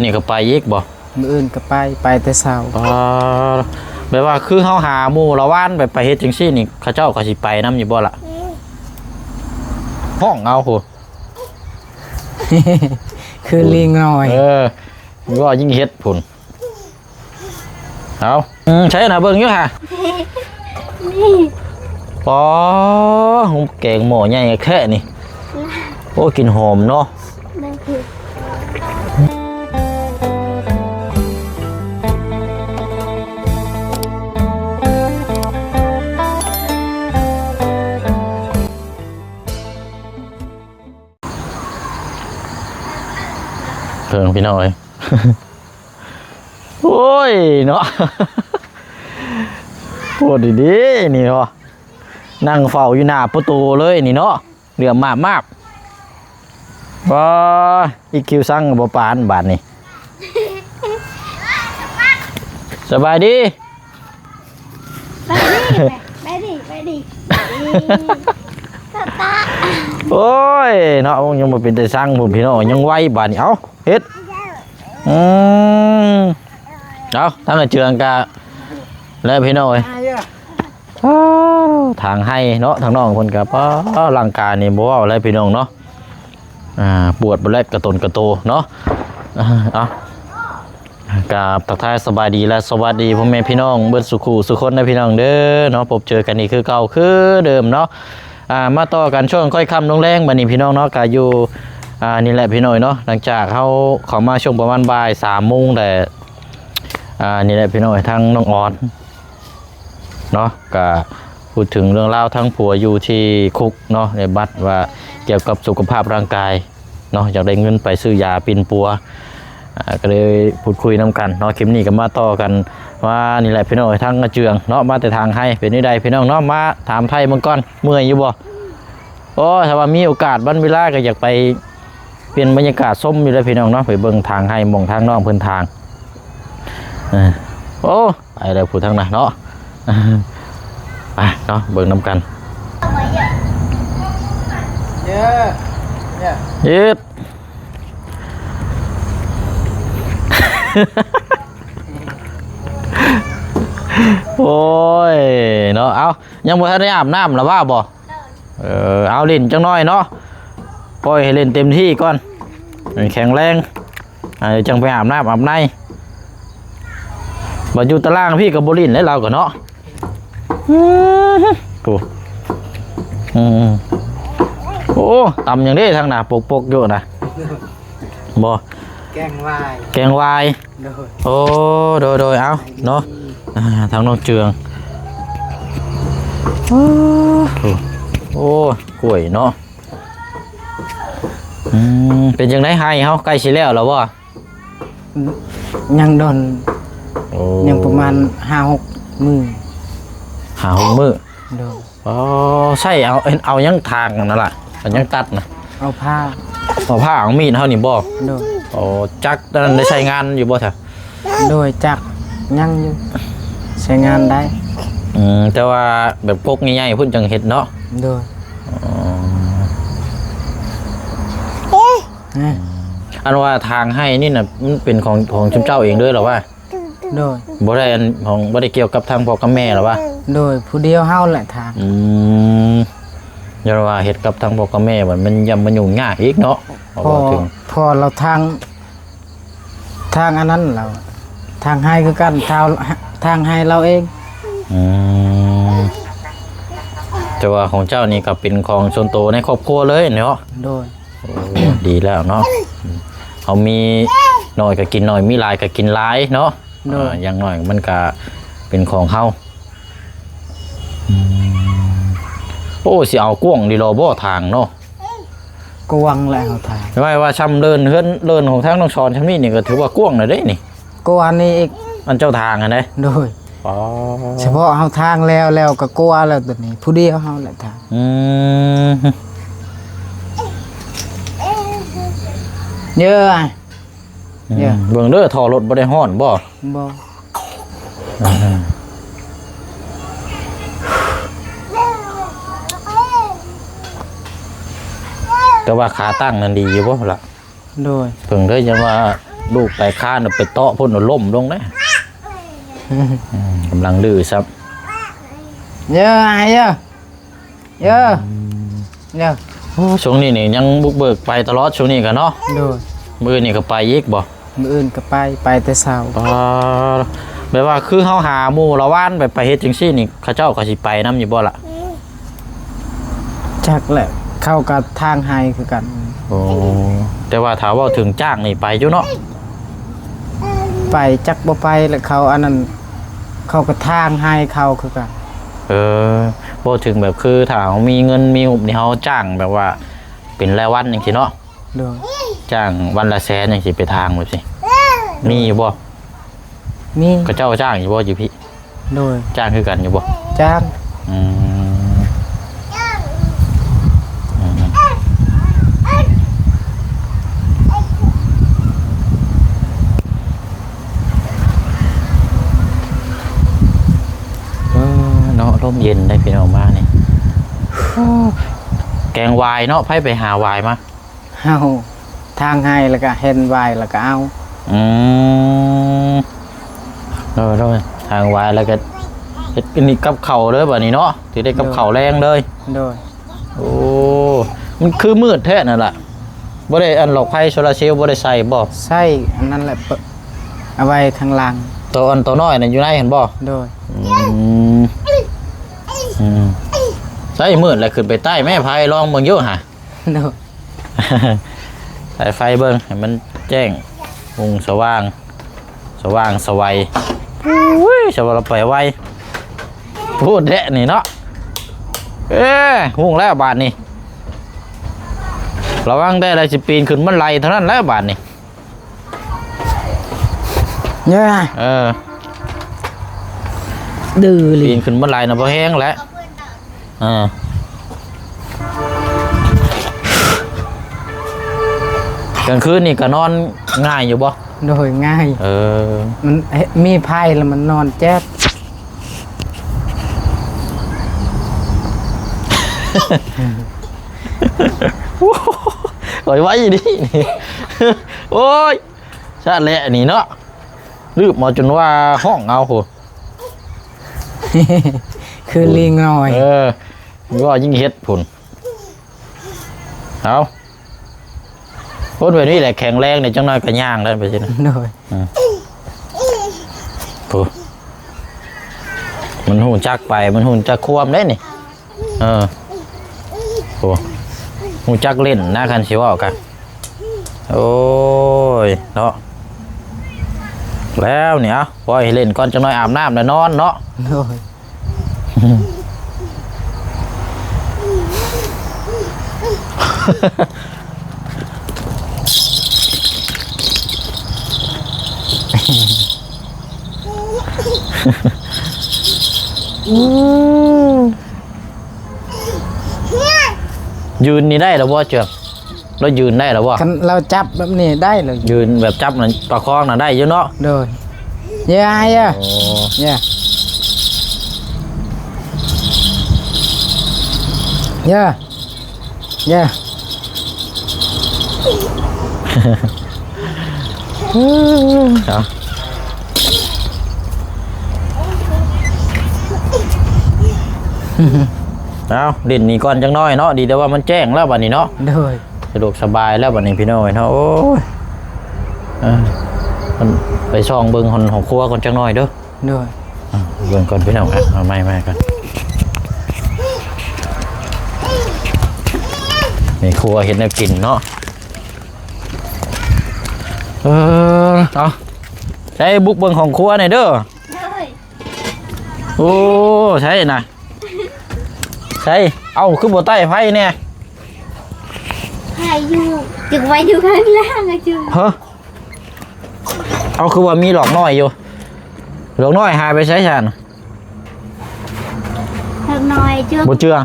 ນີ້ກໍໄປອີກບໍ່? ມື້ອື່ນກໍໄປ ໄປແຕ່ເຊົ້າ. ອໍ ແບບວ່າຄືເຮົາຫາໝູ່ລະວານ ແບບໄປເຮັດຈັ່ງຊີ້ນີ້ ເຂົາເຈົ້າກໍຊິໄປນຳຢູ່ບໍ່ລະ? ຮ້ອງເອົາພຸ້ນ ຄືລີງນ້ອຍ. ເອີ ເວົ້າຍິ່ງເຮັດພຸ້ນ. ເອົາ ອືມ ໃຊ່ນະ ເບິ່ງຢູ່ຫາ. ອໍ ແກງໝໍ້ໃຫຍ່ແທ້ນີ້. ໂອ້ ກິ່ນຫອມເນາະ. ເບິ່ງພີ່ນ້ອງເອີຍ ໂອ້ຍເນາະ ໂພດດີໆ ນີ້ເນາະ ນັ່ງເຝົ້າຢູ່ໜ້າປະຕູເລີຍນີ້ເນາະ ເຫຼືອມມາບໆ ວ້າ ອີຄິວຊັງກໍບໍ່ປານບາດນີ້. ສະບາຍດີ. ໄປດີ ໄປດີ ໄປດີ ຕາຕາ. ໂອ້ຍເນາະ ຍັງບໍ່ເປັນຕາຊັງພຸ້ນພີ່ນ້ອງ ຍັງໄວບາດນີ້. ເອົ້າ ເຮັດ ອືມ ເອົ້າ ທາງເຈື່ອງກະແລ້ວພີ່ນ້ອງເອີຍ. ອ້າວ ທາງໄຮ່ເນາະ ທາງນ້ອງເພິ່ນກໍ ປ້າ ຮ່າງກາຍນີ້ບໍ່ເວົ້າແລ້ວພີ່ນ້ອງເນາະ ອ່າ ປວດເບິດແລ້ວກະຕົນກະໂຕເນາະ. ເອົາ ກາບທັກທາຍສະບາຍດີ ແລະ ສະຫວັດດີພໍ່ແມ່ພີ່ນ້ອງເບິດສູ່ຄູ່ສູ່ຄົນເດີພີ່ນ້ອງເດີເນາະ. ພົບເຈີກັນອີກຄືເກົ່າຄືເດີມເນາະ ອ່າ ມາຕໍ່ກັນຊ່ວງຄ່ອຍຄ່ຳລົງແລງບັດນີ້ພີ່ນ້ອງເນາະ ກະຢູ່ ອ່າ ນີ້ແຫຼະພີ່ນ້ອງເນາະ. ຫຼັງຈາກເຮົາເຂົ້າມາຊ່ວງປະມານບ່າຍສາມໂມງແລ້ວ ອ່າ ນີ້ແຫຼະພີ່ນ້ອງ ທາງນ້ອງອອນ ເນາະ ກະພູດເຖິງເລື່ອງລາວທັງຜົວຢູ່ທີ່ຄຸກເນາະ ໃນບັດວ່າກ່ຽວກັບສຸຂະພາບຮ່າງກາຍເນາະ ຢາກໄດ້ເງິນໄປຊື້ຢາປິ່ນປົວ ອ່າ ກໍເລີຍພູດຄຸຍນຳກັນເນາະ. ຄລິບນີ້ກໍມາຕໍ່ກັນວ່ານີ້ແຫຼະພີ່ນ້ອງ ທາງອາເຈືອງເນາະ ມາແຕ່ທາງໄຮ່ ເປັນແນວໃດພີ່ນ້ອງເນາະ ມາຖາມໄຖ່ເບິ່ງກ່ອນ ເມື່ອຍຢູ່ບໍ່? ໂອ້ຍ ຖ້າວ່າມີໂອກາດວັນເວລາກໍຢາກໄປປ່ຽນບັນຍາກາດຊົມຢູ່ເດີພີ່ນ້ອງເນາະ ໄປເບິ່ງທາງໄຮ່ ໝ່ອງທາງນ້ອງເພິ່ນທາງ ເອີ ໂອ້ ໄປແລ້ວຜູ້ທາງນັ້ນເນາະ ໄປເນາະ ເບິ່ງນຳກັນ ເອີ ເອີ ໂອ້ຍ ເນາະ ເອົ້າ ຍັງບໍ່ທັນໄດ້ອາບນ້ຳລະວ່າບໍ່? ເອີ ເອົາຫຼິ້ນຈັກໜ້ອຍເນາະ ປ່ອຍໃຫ້ຫຼິ້ນເຕັມທີ່ກ່ອນ ໃຫ້ແຂງແຮງ ອ່າ ຈັ່ງໄປອາບນ້ຳອາບໃນ ບັດຢູ່ຕາລ່າງພີ້ກໍບໍ່ຫຼິ້ນແລ້ວລາວກໍເນາະ. ອື ໂອ້ ອື ໂອ້ ຕຳຫຍັງເດ້ທາງໜ້າປົກໆຢູ່ນະ ບໍ່ ແກງຫວາຍ ແກງຫວາຍ ໂດຍ ໂອ້ ໂດຍ ໂດຍ ເອົາເນາະ ອ່າ ທາງນ້ອງເຈືອງ ໂອ້ ໂອ້ ກ້ວຍເນາະ ອືມ ເປັນຈັ່ງໃດໄຮ່ເຮົາໃກ້ຊິແລ້ວແລ້ວບໍ່? ຍັງດົນ ໂອ້ ຍັງປະມານຫ້າຫົກມື້ ຫ້າຫົກມື້ ໂດຍ ອໍ ໃຊ້ເອົາ ເອົາຫຍັງຖາງນັ້ນລະ ເອົາຫຍັງຕັດນະ? ເອົາພ້າ ເອົາພ້າ ເອົາມີດເຮົານີ້ບໍ່? ໂດຍ ໂອ້ ຈັກນັ້ນໄດ້ໃຊ້ງານຢູ່ບໍ່ຊະ? ໂດຍ ຈັກຍັງຢູ່ ໃຊ້ງານໄດ້ ອືມ ແຕ່ວ່າແບບກົກໃຫຍ່ໆພຸ້ນຈັ່ງເຮັດເນາະ ໂດຍ ອໍ ອືມ ອັນວ່າທາງໄຮ່ນີ້ນະ ມັນເປັນຂອງ ຂອງຊຸມເຈົ້າເອງເລີຍລະວ່າ? ໂດຍ ບໍ່ໄດ້ອັນຂອງ ບໍ່ໄດ້ກ່ຽວກັບທາງພໍ່ກັບແມ່ລະວ່າ? ໂດຍ ຜູ້ດຽວເຮົາແຫຼະທາງ ອືມ ຍ້ອນວ່າເຮັດກັບທາງພໍ່ກັບແມ່ບັດມັນ ຢ້ານມັນຫຍຸ້ງຍາກອີກເນາະ ເພາະວ່າ ພໍ່ ເພາະເຮົາທາງ ທາງອັນນັ້ນລາວ ທາງໄຮ່ຄືກັນ ທາງ ທາງໄຮ່ລາວເອງ ອືມ ແຕ່ວ່າຂອງເຈົ້ານີ້ກໍເປັນຂອງສ່ວນໂຕໃນຄອບຄົວເລີຍເນາະ ໂດຍ ໂອ້ ດີແລ້ວເນາະ ເຮົາມີໜ້ອຍກໍກິນໜ້ອຍ ມີຫຼາຍກໍກິນຫຼາຍເນາະ ໂດຍ ອ່າ ຢ່າງໜ້ອຍມັນກໍເປັນຂອງເຮົາ ອືມ ໂອ້ ຊິເອົາກວ້າງດີລະບໍ່ທາງເນາະ ກວ້າງແລ້ວທາງ ໝາຍວ່າຊ່ຳເດີ່ນເຮືອນ ເດີ່ນຂອງທາງນ້ອງສອນຊ່ຳນີ້ນີ້ກໍຖືວ່າກວ້າງແລ້ວເດ້ນີ້ ກວ່ານີ້ອີກ ອັນເຈົ້າທາງຫັ້ນເດ້ ໂດຍ ອໍ ສະເພາະເຮົາທາງແລ້ວ ແລ້ວກໍກວ່າແລ້ວໂຕນີ້ ຜູ້ດຽວເຮົາແຫຼະທາງ ອືມ ເຢີ ອືມ ເບິ່ງເດີ ທໍ່ລົດບໍ່ໄດ້ຮ້ອນບໍ່? ບໍ່ ອືມ ແຕ່ວ່າຂາຕັ້ງນັ້ນດີຢູ່ບໍ່ລະ? ໂດຍ ເບິ່ງເດີ ຢ່າວ່າ ລູກໄປຄານ ໄປເຕາະພຸ້ນ ລົ້ມລົງເດ້. ອືມ ກຳລັງດື້ຊ້ຳ. ເຢີ ເຢີ ເຢີ ອືມ ເຢີ. ໂອ້ ຊ່ວງນີ້ນີ້ຍັງບຸກເບີກໄປຕະຫຼອດ ຊ່ວງນີ້ກະເນາະ. ໂດຍ. ມື້ນີ້ກະໄປອີກບໍ່? ມື້ອື່ນກະໄປ ໄປແຕ່ເຊົ້າ. ປາດ ແບບວ່າຄືເຮົາຫາໝູ່ລະວານ ໄປ ໄປເຮັດຈັ່ງຊີ້ນີ້ ເຂົາເຈົ້າກະຊິໄປນຳຢູ່ບໍ່ລະ? ຈັກແຫຼະ ເຂົາກະທາງໄຮ່ຄືກັນ. ໂອ້ ແຕ່ວ່າຖ້າເວົ້າເຖິງຈ້າງນີ້ໄປຢູ່ເນາະ. ໄປ ຈັກບໍ່ໄປແຫຼະ ເຂົາອັນນັ້ນ ເຂົາກະທາງໄຮ່ເຂົາຄືກັນ. ເອີ ເວົ້າເຖິງແບບຄືຖ້າເຮົາມີເງິນມີຫຸບນີ້ ເຮົາຈ້າງແບບວ່າເປັນລາຍວັນຈັ່ງຊີ້ເນາະ. ໂດຍ. ຈ້າງວັນລະແສນຈັ່ງຊີ້ ໄປທາງແບບຊີ້ ມີຢູ່ບໍ່? ມີ. ເຂົາເຈົ້າຈ້າງຢູ່ບໍ່ຢູ່ພີ້? ໂດຍ. ຈ້າງຄືກັນຢູ່ບໍ່? ຈ້າງ. ອືມ ອືມ ເອີ ເນາະ ລົມເຢັນໄດ໋ພີ່ນ້ອງມານີ້. ໂອ້ ແກງຫວາຍເນາະ ໃຜໄປຫາຫວາຍມາ? ເຮົາ ທາງໄຮ່ແລ້ວກະເຫັນຫວາຍແລ້ວກະເອົາ. ອືມ ໂດຍໆ ທາງຫວາຍແລ້ວກະເຮັດອັນນີ້ກັບເຂົ້າເລີຍບາດນີ້ເນາະ ຊິໄດ້ກັບເຂົ້າແລງເລີຍ. ໂດຍ. ໂອ້ ມັນຄືມືດແທ້ນັ້ນລະ. ບໍ່ໄດ້ອັນຫຼອດໄຟໂຊລາເຊວບໍ່ໄດ້ໃສ່ບໍ່? ໃສ່ ອັນນັ້ນແຫຼະ ເປີດ ເອົາໄວ້ທາງຫຼັງ. ໂຕອັນໂຕນ້ອຍນັ້ນຢູ່ໃນຫັ້ນບໍ່? ໂດຍ. ອືມ ອືມ ໃສ່ມືດແລ້ວຂຶ້ນໄປໃຕ້ແມ່ ໄຟລອງເບິ່ງຢູ່ຫະ. ໂດຍ. ໃສ່ໄຟເບິ່ງໃຫ້ມັນແຈ້ງ ຮຸ່ງສະຫວ່າງ ສະຫວ່າງສະໄຫວ. ໂອ້ຍ ສະວ່າງລະໄປໄວໂພດແທ້ນີ້ເນາະ. ເອີ ຮຸ່ງແລ້ວບາດນີ້ ລະວັງແຕ່ລະຊິປີນຂຶ້ນບັນໄດເທົ່ານັ້ນແຫຼະບາດນີ້. ເອີ ດື້ລີ້ ປີນຂຶ້ນບັນໄດນະບໍ່ແຮງແຫຼະ. ອ່າ ກາງຄືນນີ້ກະນອນງ່າຍຢູ່ບໍ່? ໂດຍ ງ່າຍ. ເອີ ມັນ ເອີ ມີໄຟແລ້ວມັນນອນແຈັບ. ໂອ້ຍ ໄວດີນີ້ ໂອ້ຍ ຊາດແຫຼະນີ້ເນາະ. ລືບມາຈົນວ່າຮ້ອງເອົາພຸ້ນ ຄືລີງນ້ອຍ. ເອີ ວ່າຍິ່ງເຮັດພຸ້ນ. ເອົາ ຄົນແບບນີ້ແຫຼະແຂງແຮງເດ້ ຈັກໜ້ອຍກະຍ່າງໄດ້ໄປຊີ້ນະ. ໂດຍ. ອືມ ໂອ້ ມັນຮູ້ຈັກໄປ ມັນຮູ້ຈັກຄວາມເດ້ນີ້. ເອີ ໂອ້ ຮູ້ຈັກຫຼິ້ນນະ ຄັນຊິເວົ້າກະ. ໂອ້ຍ ເນາະ ແລ້ວນີ້ ເອົາ ປ່ອຍໃຫ້ຫຼິ້ນກ່ອນ ຈັກໜ້ອຍອາບນ້ຳແລ້ວນອນເນາະ. ໂດຍ. ອືມ ຢືນນີ້ໄດ້ແລ້ວບໍ່ເຈື່ອງ? ລາວຢືນໄດ້ແລ້ວບໍ່? ຄັນລາວຈັບແບບນີ້ໄດ້ເລີຍ. ຢືນແບບຈັບນັ້ນປະຄອງນັ້ນໄດ້ຢູ່ເນາະ? ໂດຍ. ຢ່າ ຢ່າ ໂອ້ ຢ່າ ຢ່າ. ເອົາ ເອົາ ຫຼິ້ນນີ້ກ່ອນຈັກໜ້ອຍເນາະ. ດີແຕ່ວ່າມັນແຈ້ງແລ້ວບັດນີ້ເນາະ. ໂດຍ. ສະດວກສະບາຍແລ້ວບັດນີ້ພີ່ນ້ອງເອີຍເນາະ. ໂອ້ຍ ເອີ ໄປສ່ອງເບິ່ງຫ້ອງ ຫ້ອງຄົວກ່ອນຈັກໜ້ອຍເດີ. ໂດຍ. ເບິ່ງກ່ອນພີ່ນ້ອງ. ເອົາ ເອົາໄມ້ ໄມ້ກ່ອນ. ແມ່ຄົວເຮັດແນວກິນເນາະ. ເອີ ເອົາ ໃສ່ບຸກເບິ່ງຫ້ອງຄົວແດ່ເດີ. ໂດຍ. ໂອ້ ໃສ່ນະ ໃສ່. ເອົ້າ ຄືບໍ່ໄຕ້ໄຟແດ່? ໃຜຢູ່ ຈຶ່ງໄວ້ຢູ່ຂ້າງລ່າງອະຈຸ. ຮະ? ເອົາ ຄືວ່າມີຫຼອກນ້ອຍຢູ່. ຫຼອກນ້ອຍຫາຍໄປໃສຊັ້ນ? ຫຼອກນ້ອຍເຈົ້າ ບໍ່ເຈື່ອ.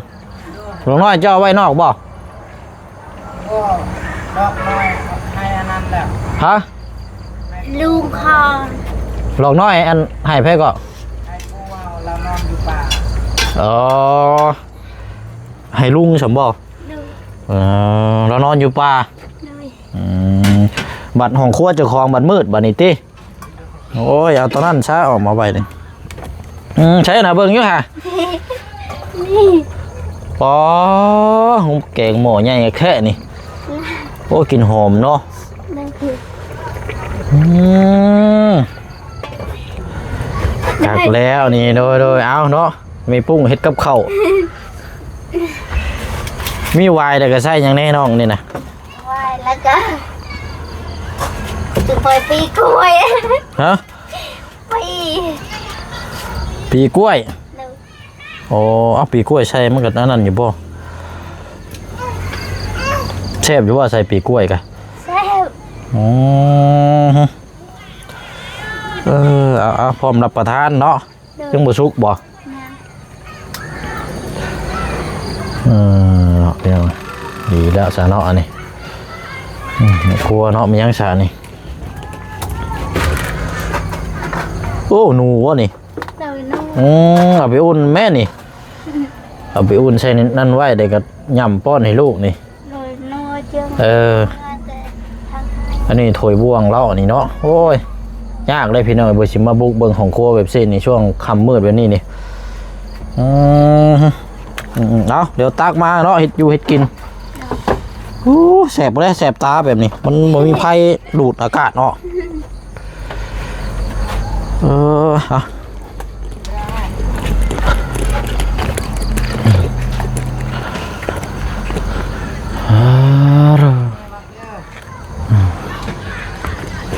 ຫຼອກນ້ອຍເຈົ້າເອົາໄວ້ນອກບໍ່? ບໍ່ ຫຼອກນ້ອຍໃຫ້ອັນນັ້ນແຫຼະ. ຮະ? ລຸງຄອນ. ຫຼອກນ້ອຍອັນໃຫ້ໃຜເກາະ? ໃຫ້ຜູ້ເວົ້າ ລາວນອນຢູ່ປ່າ. ອໍ ໃຫ້ລຸງຊັ້ນບໍ່? ໂດຍ. ເອີ ລາວນອນຢູ່ປ່າ. ໂດຍ. ອືມ ບັດຫ້ອງຄົວເຈົ້າຂອງບັດມືດບັດນີ້ຕິ. ໂອ້ຍ ເອົາຕົວນັ້ນຊະ ອອກມາໄວ້ນີ້. ອືມ ໃສນະ ເບິ່ງຢູ່ຫາ. ນີ້ ອໍ ແກງໝໍ້ໃຫຍ່ແທ້ນີ້. ໂອ້ ກິ່ນຫອມເນາະ. ອືມ ຄັກແລ້ວນີ້. ໂດຍໆ ເອົາເນາະ ແມ່ປຸ້ງເຮັດກັບເຂົ້າ. ມີຫວາຍແລ້ວກໍໃສ່ຫຍັງແດ່ນ້ອງນີ້ນະ? ຫວາຍ ແລ້ວກໍຈະປ່ອຍປີກ້ວຍ. ຮະ? ປີ ປີກ້ວຍ. ໂອ້ ເອົາປີກ້ວຍໃສ່ມັນກໍອັນນັ້ນຢູ່ບໍ່? ແຊບຢູ່ບໍ່ ໃສ່ປີກ້ວຍກະ? ແຊບ. ອືມ ເອີ ເອົາໆ ພ້ອມຮັບປະທານເນາະ. ໂດຍ. ຍັງບໍ່ສຸກບໍ່? ຍັງ. ເອີ ເນາະ ດຽວ ດີແລ້ວຊະເນາະ ອັນນີ້. ອືມ ແມ່ຄົວເນາະ ມີຫຍັງຊະນີ້? ໂອ້ ໜູບໍ່ນີ້? ໂດຍ ໜູ. ອືມ ເອົາໄປອຸ່ນແມ່ນີ້. ເອົາໄປອຸ່ນໃສ່ນັ້ນໄວ້ເດ້ ກໍຫຍ້ຳປ້ອນໃຫ້ລູກນີ້. ໂດຍ ໜູ. ເອີ ອັນນີ້ຖ້ວຍບ່ວງເຮົານີ້ເນາະ. ໂອ້ຍ ຍາກເດ້ພີ່ນ້ອງ ເພິ່ນຊິມາບຸກເບິ່ງຫ້ອງຄົວແບບຊີ້ນີ້ ຊ່ວງຄ່ຳມືດແບບນີ້ນີ້. ອືມ ເອົາ ດຽວຕັກມາເນາະ ເຮັດຢູ່ເຮັດກິນ. ໂອ້ ແສບເດ້ ແສບຕາແບບນີ້ ມັນບໍ່ມີໄຟດູດອາກາດເນາະ. ເອີ ເອົາ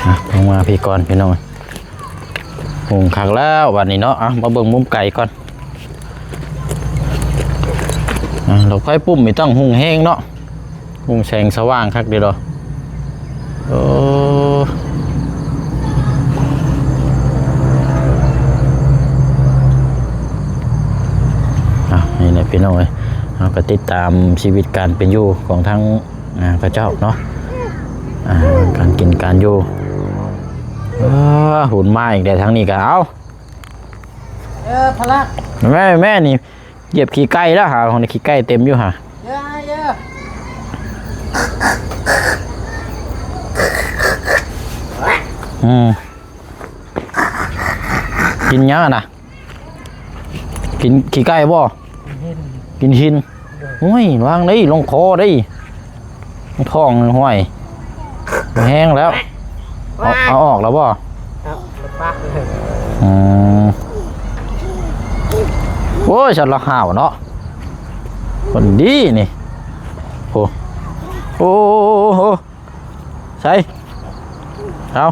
ອາ ລົງມາພີ້ກ່ອນພີ່ນ້ອງ. ຫຸງຄັກແລ້ວບັດນີ້ເນາະ. ເອົາ ມາເບິ່ງມຸມໄກກ່ອນ. ອ່າ ດອກໄຟປຸ້ມນີ້ຕ້ອງຮຸ່ງແຮງເນາະ ຮຸ່ງແສງສະຫວ່າງຄັກເດດອ. ໂອ້ ອ່າ ນີ້ແຫຼະພີ່ນ້ອງເອີຍ ເຮົາກໍຕິດຕາມຊີວິດການເປັນຢູ່ຂອງທາງ ອ່າ ເຂົາເຈົ້າເນາະ ອ່າ ການກິນການຢູ່. ເອີ ຫຸນມາອີກແລ້ວ ທາງນີ້ກໍເອົາ. ເອີ ພະລັກ ແມ່ ແມ່ນີ້ຢຽບຂີ້ໄກ່ແລ້ວຫາ ຂອງນີ້ຂີ້ໄກ່ເຕັມຢູ່ຫາ. ເອີ ເອີ ອືມ ກິນຫຍັງນະ? ກິນຂີ້ໄກ່ບໍ່? ກິນຫີນ ກິນຫີນ. ໂອ້ຍ ລະວັງເດ້ ລົງຄໍເດ້ ທ້ອງຫ້ວຍ ແຮງແລ້ວ. ເອົາ ເອົາອອກແລ້ວບໍ່? ເອົາ ປະເລີຍ. ອືມ ໂອ້ຍ ສັດລະຫ້າວເນາະ ຄົນດີນີ້. ໂອ້ ໂອ້ ໂອ້ ໃສ່ ເອົາ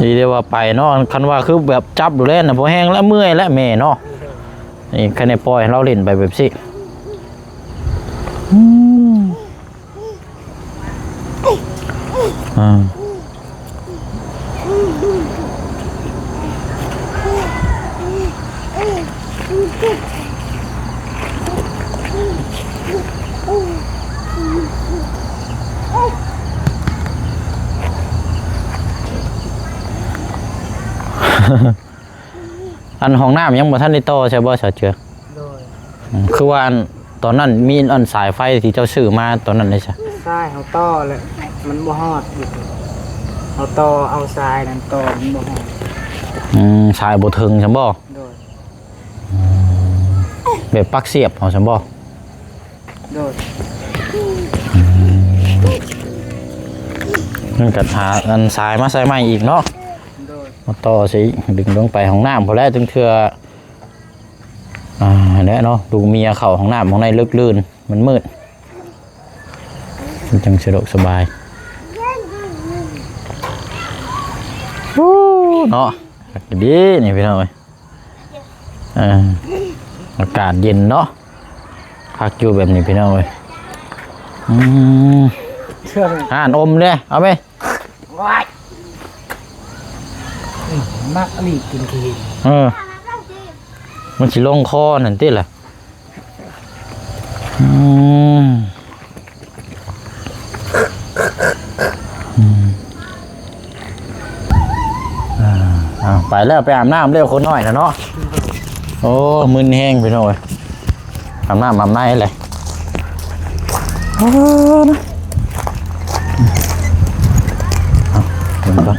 ດີເດ້ວ່າໄປເນາະ. ຄັນວ່າຄືແບບຈັບດູແລນະ ບໍ່ແຮງແລ້ວ ເມື່ອຍແລ້ວແມ່ເນາະ. ນີ້ ຄັນໄດ້ປ່ອຍໃຫ້ລາວຫຼິ້ນໄປແບບຊີ້. ອືມ ອ່າ ອັນຫ້ອງນ້ຳຍັງບໍ່ທັນໄດ້ຕໍ່ໃຊ່ບໍ່ ສາວເຈືອ? ໂດຍ. ອືມ ຄືວ່າອັນ ຕອນນັ້ນມີອັນສາຍໄຟທີ່ເຈົ້າຊື້ມາຕອນນັ້ນເດ້ຊະ? ສາຍເຮົາຕໍ່ແຫຼະ ມັນບໍ່ຮອດ. ເຮົາຕໍ່ເອົາສາຍນັ້ນຕໍ່ມັນບໍ່ຮອດ. ອືມ ສາຍບໍ່ເຖິງຊັ້ນບໍ່? ໂດຍ. ອືມ ແບບປັກສຽບເອົາຊັ້ນບໍ່? ໂດຍ. ອືມ ມັນກໍຫາອັນສາຍມາໃສ່ໃໝ່ອີກເນາະ. ໂດຍ. ມາຕໍ່ຊິ ດຶງລົງໄປຫ້ອງນ້ຳພຸ້ນແຫຼະ ຈັ່ງເທື່ອ ອ່າ ຫັ້ນແຫຼະເນາະ ລູກເມຍເຂົ້າຫ້ອງນ້ຳຫ້ອງໃນເລິກລື່ນ ມັນມືດ ມັນຈັ່ງສະດວກສະບາຍ. ໂອ້ ເນາະ ຄັກດີນີ້ພີ່ນ້ອງເອີຍ. ເອີ ອາກາດເຢັນເນາະ ພັກຢູ່ແບບນີ້ພີ່ນ້ອງເອີຍ. ອືມ ອ່ານ ອົມເດ້ ເອົາໄປ. ວ້າຍ ອືມ ມັກອີ່ຫຼີກິນຂີ້. ເອີ ມັນຊິລົງຄໍນັ້ນຕິລະ. ອືມ ອືມ ອ່າ ເອົາ ໄປແລ້ວ ໄປອາບນ້ຳແລ້ວ ຄົນນ້ອຍນະເນາະ. ໂອ້ ມຶນແຮງພີ່ນ້ອງເອີຍ ອາບນ້ຳອາບໃນແຫຼະ. ເອົາ ເບິ່ງກ່ອນ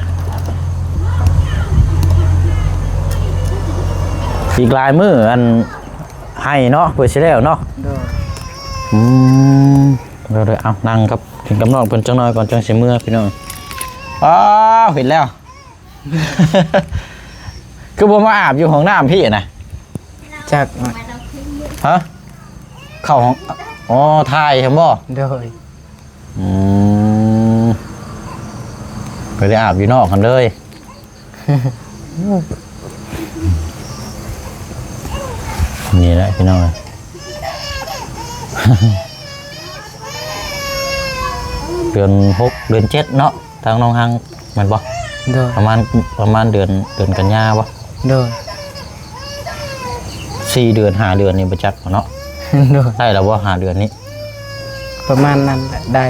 ອີກຫຼາຍມື້ ອັນ ໃຫ້ເນາະ ເພື່ອຊິແລ້ວເນາະ. ໂດຍ ອືມ ເດີໆ ເອົາ ນັ່ງກັບ ກິນກັບນ້ອງເພິ່ນຈັກໜ່ອຍກ່ອນ ຈັ່ງຊິເມືອ ພີ່ນ້ອງ. ອ້າວ ເຫັນແລ້ວ ຄືບໍ່ມາອາບຢູ່ຫ້ອງນ້ຳພີ້ນະ? ຈັກ ຮະ? ເຂົ້າຫ້ອງ ອໍ ຖ່າຍຫັ້ນບໍ່? ໂດຍ ອືມ ກໍໄດ້ອາບຢູ່ນອກຫັ້ນເລີຍ. ນີ້ແຫຼະພີ່ນ້ອງ ເດືອນຫົກ ເດືອນເຈັດເນາະ ທາງໜອງຮັງແມ່ນບໍ່? ໂດຍ ປະມານ ປະມານເດືອນ ເດືອນກັນຍາບໍ່? ໂດຍ ສີ່ເດືອນ ຫ້າເດືອນນີ້ບໍ່ຈັກເນາະ. ໂດຍ ໄດ້ແລ້ວບໍ່ ຫ້າເດືອນນີ້? ປະມານນັ້ນແຫຼະ ໄດ້.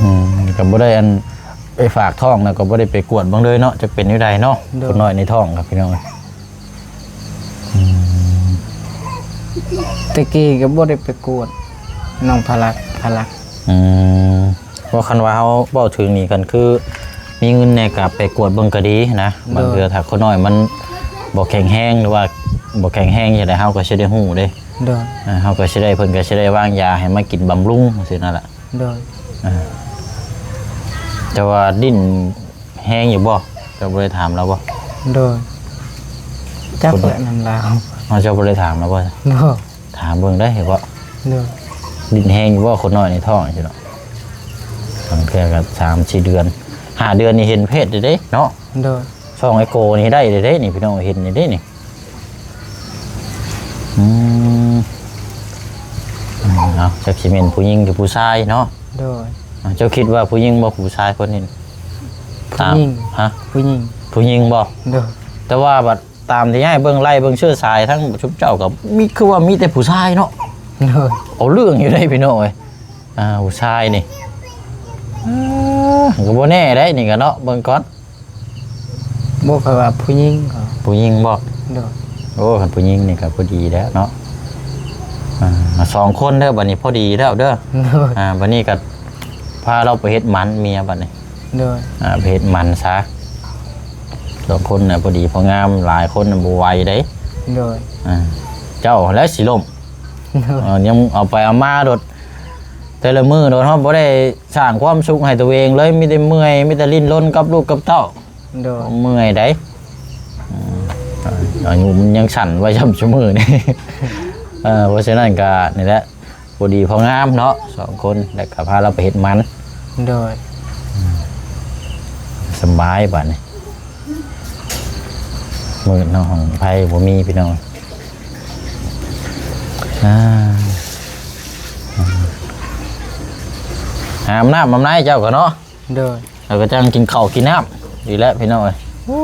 ອືມ ກໍບໍ່ໄດ້ອັນ ໄປຝາກທ້ອງແລ້ວກໍບໍ່ໄດ້ໄປກວດເບິ່ງເລີຍເນາະ ຈັກເປັນແນວໃດເນາະ. ໂດຍ ຄົນນ້ອຍໃນທ້ອງ ຄັບພີ່ນ້ອງ. ອືມ ແຕ່ກີ້ກໍບໍ່ໄດ້ໄປກວດ ນ້ອງພາລັກ ພາລັກ. ອືມ ເພາະຄັນວ່າເຮົາເວົ້າເຖິງນີ້ ຄັນຄືມີເງິນແດ່ກໍໄປກວດເບິ່ງກໍດີນະ. ໂດຍ ບາງເທື່ອຖ້າຄົນນ້ອຍມັນບໍ່ແຂງແຮງ ຫຼືວ່າບໍ່ແຂງແຮງຈັ່ງໃດ ເຮົາກໍຊິໄດ້ຮູ້ເດ້. ໂດຍ ເຮົາກໍຊິໄດ້ ເພິ່ນກໍຊິໄດ້ວາງຢາໃຫ້ມາກິນບຳລຸງຊີ້ນະລະ. ໂດຍ ອ່າ ແຕ່ວ່າດິ້ນແຮງຢູ່ບໍ່? ເຈົ້າບໍ່ໄດ້ຖາມລາວບໍ່? ໂດຍ ຈັກແຫຼະນຳລາວ. ເອົາ ເຈົ້າບໍ່ໄດ້ຖາມລາວບໍ່? ບໍ່ ຖາມເບິ່ງໄດ້ເຫັນບໍ່? ໂດຍ ດິ້ນແຮງຢູ່ບໍ່ ຄົນນ້ອຍໃນທ້ອງຊີ້ເນາະ? ບາງເທື່ອກໍສາມສີ່ເດືອນ ຫ້າເດືອນນີ້ເຫັນເພດເດ້ເນາະ. ໂດຍ ຊ່ອງເອໂກນີ້ໄດ້ເດ້ນີ້ ພີ່ນ້ອງເຫັນນີ້ເດ້ນີ້. ອືມ ເອົາ ຈັກຊິແມ່ນຜູ້ຍິງຫຼືຜູ້ຊາຍເນາະ. ໂດຍ ເຈົ້າຄິດວ່າຜູ້ຍິງບໍ່ ຜູ້ຊາຍຄົນນີ້? ຜູ້ຍິງ. ຮະ? ຜູ້ຍິງ. ຜູ້ຍິງບໍ່? ໂດຍ ແຕ່ວ່າບັດຕາມທີ່ອ້າຍເບິ່ງໄລ່ເບິ່ງເຊື້ອສາຍ ທັງຊຸມເຈົ້າກໍມີ ຄືວ່າມີແຕ່ຜູ້ຊາຍເນາະ. ໂດຍ ເອົາເລື່ອງຢູ່ເດ້ພີ່ນ້ອງເອີຍ. ອ່າ ຜູ້ຊາຍນີ້ ເອີ ກໍບໍ່ແນ່ໄດ໋ນີ້ກໍເນາະ ເບິ່ງກ່ອນ. ບໍ່ ຂ້ອຍວ່າຜູ້ຍິງ. ຜູ້ຍິງບໍ່? ໂດຍ ໂອ້ ຄັນຜູ້ຍິງນີ້ກໍພໍດີແລ້ວເນາະ. ອ່າ ສອງຄົນເດີ ບັດນີ້ພໍດີແລ້ວເດີ. ໂດຍ ອ່າ ບັດນີ້ກໍພາລາວໄປເຮັດໝັນເມຍບັດນີ້. ໂດຍ ອ່າ ໄປເຮັດໝັນຊະ ສອງຄົນນະ ພໍດີພໍງາມ ຫຼາຍຄົນນະບໍ່ໄຫວເດ້. ໂດຍ ອ່າ ເຈົ້າແຫຼະຊິລົ້ມ. ໂດຍ ເອີ ຍັງເອົາໄປເອົາມາໂລດ ແຕ່ລະມື້ໂລດ ເຮົາບໍ່ໄດ້ສ້າງຄວາມສຸກໃຫ້ຕົວເອງເລີຍ ມີແຕ່ເມື່ອຍ ມີແຕ່ຫຼິ້ນລົນກັບລູກກັບເຕົ້າ. ໂດຍ ເມື່ອຍໄດ໋. ອືມ ອາຍຸມັນຍັງສັ້ນໄວຊ່ຳຊຸມື້ນີ້. ເອີ ເພາະສະນັ້ນກະນີ້ແຫຼະ ພໍດີພໍງາມເນາະ ສອງຄົນ ແລ້ວກະພາລາວໄປເຮັດໝັນ. ໂດຍ ສະບາຍບາດນີ້ ມືດເນາະ ຫ້ອງໄຟບໍ່ມີພີ່ນ້ອງ. ອ່າ ອາບນ້ຳອາບໃນເຈົ້າກໍເນາະ. ໂດຍ ແລ້ວກໍຈັ່ງກິນເຂົ້າກິນນ້ຳ ດີແລ້ວພີ່ນ້ອງເອີຍ. ໂອ້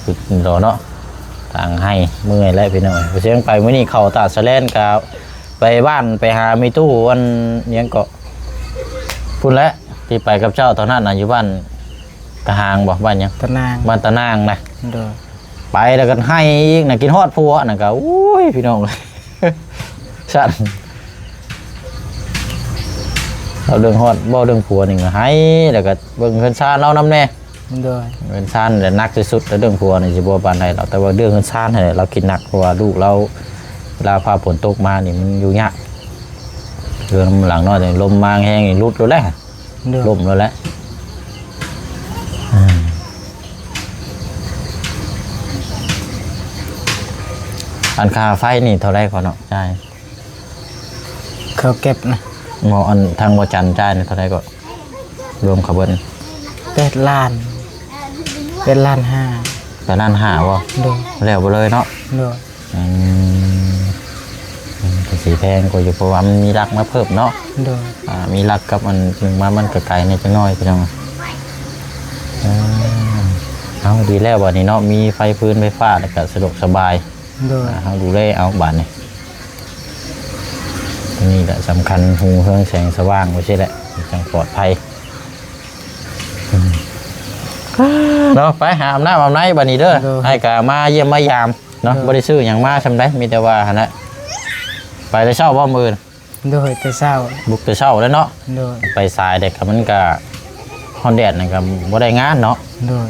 ຄືດອເນາະ ທາງໄຮ່ ເມື່ອຍແລ້ວພີ່ນ້ອງເອີຍ. ສຽງໄປມື້ນີ້ເຂົ້າຕາດສະແລນ ກໍໄປບ້ານ ໄປຫາແມ່ຕູ້ ອັນຫຍັງເກາະ ພຸ້ນແຫຼະ ທີ່ໄປກັບເຈົ້າຕອນນັ້ນນະ ຢູ່ບ້ານຕາຫາງບໍ່ ບ້ານຫຍັງ ຕານາງ ບ້ານຕານາງນະ. ໂດຍ ໄປແລ້ວກໍໄຫ້ອີກນະ ຄິດຮອດຜົວນະ ກໍ ໂອ້ຍ ພີ່ນ້ອງເອີຍ ຊັ້ນ ເວົ້າເລື່ອງຮອດ ເວົ້າເລື່ອງຜົວນີ້ກໍໄຫ້ ແລ້ວກໍເບິ່ງເຮືອນຊານລາວນຳແດ່. ໂດຍ ເຮືອນຊານແຫຼະໜັກທີ່ສຸດ ແຕ່ເລື່ອງຜົວນີ້ຊິບໍ່ປານໃດດອກ ແຕ່ວ່າເລື່ອງເຮືອນຊານຫັ້ນແຫຼະລາວຄິດໜັກ ເພາະວ່າລູກລາວ ເວລາຟ້າຝົນຕົກມານີ້ມັນຢູ່ຍາກ. ເຮືອນຫຼັງນ້ອຍນີ້ລົມມາແຮງນີ້ຫຼຸດໂລດແຫຼະ. ໂດຍ ລົ້ມໂລດແຫຼະ. ອືມ ອັນຄ່າໄຟນີ້ເທົ່າໃດກໍເນາະ ຈ່າຍ? ເຂົາເກັບນະ ບໍ່ ອັນທາງບໍ່ຈັນຈ່າຍນີ້ເທົ່າໃດກໍ ລວມເຂົາເບິດ? ແປດລ້ານ ແປດລ້ານຫ້າ. ແປດລ້ານຫ້າບໍ່? ໂດຍ ແລ້ວບໍ່ເລີຍເນາະ? ໂດຍ ອືມ ອືມ ກໍຊິແພງກວ່າຢູ່ ເພາະວ່າມັນມີຫຼັກມາເພີ່ມເນາະ. ໂດຍ ອ່າ ມີຫຼັກກັບອັນໜຶ່ງມາ ມັນກໍໄກແດ່ຈັກໜ້ອຍ ພີ່ນ້ອງ. ເອີ ເອົາ ດີແລ້ວບັດນີ້ເນາະ ມີໄຟຟືນໄຟຟ້າ ແລ້ວກໍສະດວກສະບາຍ. ໂດຍ ອ່າ ເຮົາດູແລເອົາບາດນີ້ ນີ້ແຫຼະສຳຄັນ ຮຸ່ງເຮືອງແສງສະຫວ່າງໄວ້ຊີ້ແຫຼະ ຈັ່ງປອດໄພ. ອືມ ເນາະ ໄປຫາອາບນ້ຳອາບໃນບາດນີ້ເດີ. ໂດຍ ອ້າຍກະມາຢ້ຽມມາຢາມເນາະ. ໂດຍ ບໍ່ໄດ້ຊື້ຫຍັງມາຊ່ຳໃດ ມີແຕ່ວ່າຫັ້ນແຫຼະ. ໄປແຕ່ເຊົ້າບໍ່ມື້ອື່ນ? ໂດຍ ແຕ່ເຊົ້າ ບຸກແຕ່ເຊົ້າແລ້ວເນາະ ໂດຍ ໄປສາຍແດ່ກໍມັນກໍຮ້ອນແດດນັ້ນກໍບໍ່ໄດ້ງານເນາະ ໂດຍ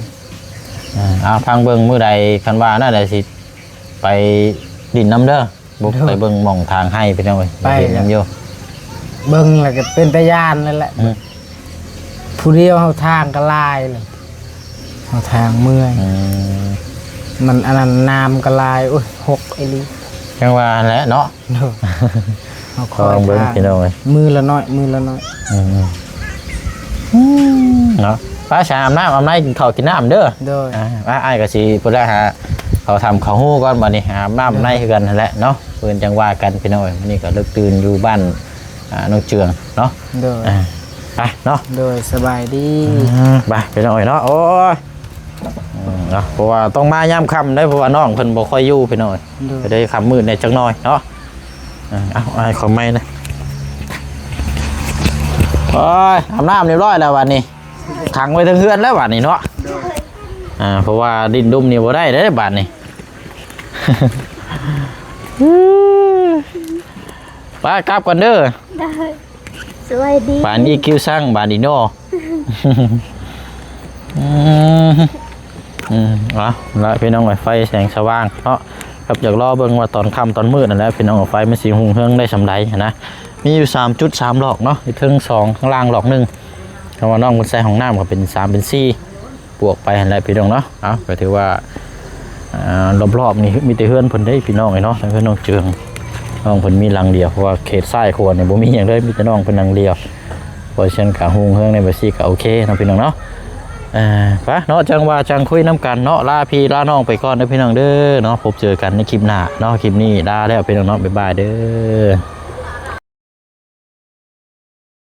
ເອີ ເອົາ ຟັງເບິ່ງ ມື້ໃດຄັນວ່ານັ້ນແຫຼະ ຊິໄປດິນນຳເດີ ບຸກ ໂດຍ ໄປເບິ່ງໝ່ອງທາງໄຮ່ ພີ່ນ້ອງເອີຍ ໄປ ໄປດິນນຳຢູ່ ເບິ່ງແລ້ວກໍເປັນຕາຢ້ານນັ້ນແຫຼະ ອືມ ຜູ້ດຽວເຮົາທາງກໍຫຼາຍເລີຍ ເຮົາທາງເມື່ອຍ ອືມ ມັນອັນນັ້ນ ນ້ຳກໍຫຼາຍ ໂອ້ຍ ຫົກອີ່ຫຼີ ຈັ່ງວ່າຫັ້ນແຫຼະເນາະ ໂດຍ ເຮົາຄ່ອຍ ລອງເບິ່ງ ທາງ ພີ່ນ້ອງເອີຍ ມື້ລະໜ້ອຍ ມື້ລະໜ້ອຍ ອືມ ອືມ ເນາະ ໄປ ສາອາບນ້ຳອາບໃນ ກິນເຂົ້າກິນນ້ຳເດີ ໂດຍ ອ່າ ອ້າຍກໍຊິພຸ້ນລະ ຫາເຂົ້າຖ້ຳເຂົ້າຮູກ່ອນ ບັດນີ້ ຫາອາບນ້ຳໃນ ໂດຍ ຄືກັນຫັ້ນແຫຼະເນາະ ເພິ່ນຈັ່ງວ່າກັນ ພີ່ນ້ອງເອີຍ ມື້ນີ້ກໍເລິກຕື່ນຢູ່ບ້ານ ອ່າ ນ້ອງເຈືອງເນາະ ໂດຍ ອ່າ ໄປເນາະ ໂດຍ ສະບາຍດີ ອ່າ ໄປ ພີ່ນ້ອງເອີຍເນາະ ໂອ້ຍ ອືມ ເນາະ ເພາະວ່າຕ້ອງມາຍາມຄ່ຳເດ້ ເພາະວ່ານ້ອງເພິ່ນບໍ່ຄ່ອຍຢູ່ ພີ່ນ້ອງເອີຍ ໂດຍ ກໍໄດ້ຄ່ຳມືດແດ່ຈັກໜ້ອຍເນາະ ເອີ ເອົາ ເອົາໃຫ້ຂ້ອຍໃໝ່ນະ ໂອ້ຍ ອາບນ້ຳຮຽບຮ້ອຍແລ້ວບັດນີ້ ຂັງໄວ້ເທິງເຮືອນແລ້ວບັດນີ້ເນາະ ອ່າ ເພາະວ່າດິ້ນດຸ່ມນີ້ບໍ່ໄດ້ເດ້ບັດນີ້ ໄປກັບກ່ອນເດີ ໂດຍ ສະບາຍດີ ປານອີຄິວຊັງບາດນີ້ເນາະ ອືມ ອືມ ເອົາລະ ພີ່ນ້ອງເອີຍ ໄຟແສງສະຫວ່າງເນາະ ກັບຢາກລໍເບິ່ງວ່າຕອນຄ່ຳຕອນມືດນັ້ນແຫຼະ ພີ່ນ້ອງ ໄຟມັນຊິຮຸ່ງເຮືອງໄດ້ສ່ຳໃດຫັ້ນນະ ມີຢູ່ສາມຈຸດສາມຫຼອກເນາະ ຢູ່ເທິງສອງ ຂ້າງລ່າງຫຼອກໜຶ່ງ ເພາະວ່ານ້ອງເພິ່ນໃສ່ຫ້ອງນ້ຳກໍເປັນສາມເປັນສີ່ ບວກໄປຫັ້ນແຫຼະ ພີ່ນ້ອງເນາະ ເອົາ ກໍຖືວ່າ ອ່າ ລອບໆນີ້ມີແຕ່ເຮືອນເພິ່ນເດ້ ພີ່ນ້ອງເອີຍເນາະ ທັງເຮືອນນ້ອງເຈືອງ ນ້ອງເພິ່ນມີຫຼັງດຽວ ເພາະວ່າເຂດຊ້າຍຂວານີ້ບໍ່ມີຫຍັງເລີຍ ມີແຕ່ນ້ອງເພິ່ນຫຼັງດຽວ ເພາະສະນັ້ນກໍຮຸ່ງເຮືອງໃນແບບຊີ້ກໍໂອເຄເນາະ ພີ່ນ້ອງເນາະ ເອີ ໄປເນາະ ຈັ່ງວ່າຈັ່ງຄຸຍນຳກັນເນາະ ລາພີ່ລານ້ອງໄປກ່ອນເດີ ພີ່ນ້ອງເດີເນາະ ພົບເຈີກັນໃນຄລິບໜ້າເນາະ ຄລິບນີ້ລາແລ້ວ ພີ່ນ້ອງເນາະ ບາຍບາຍເດີ.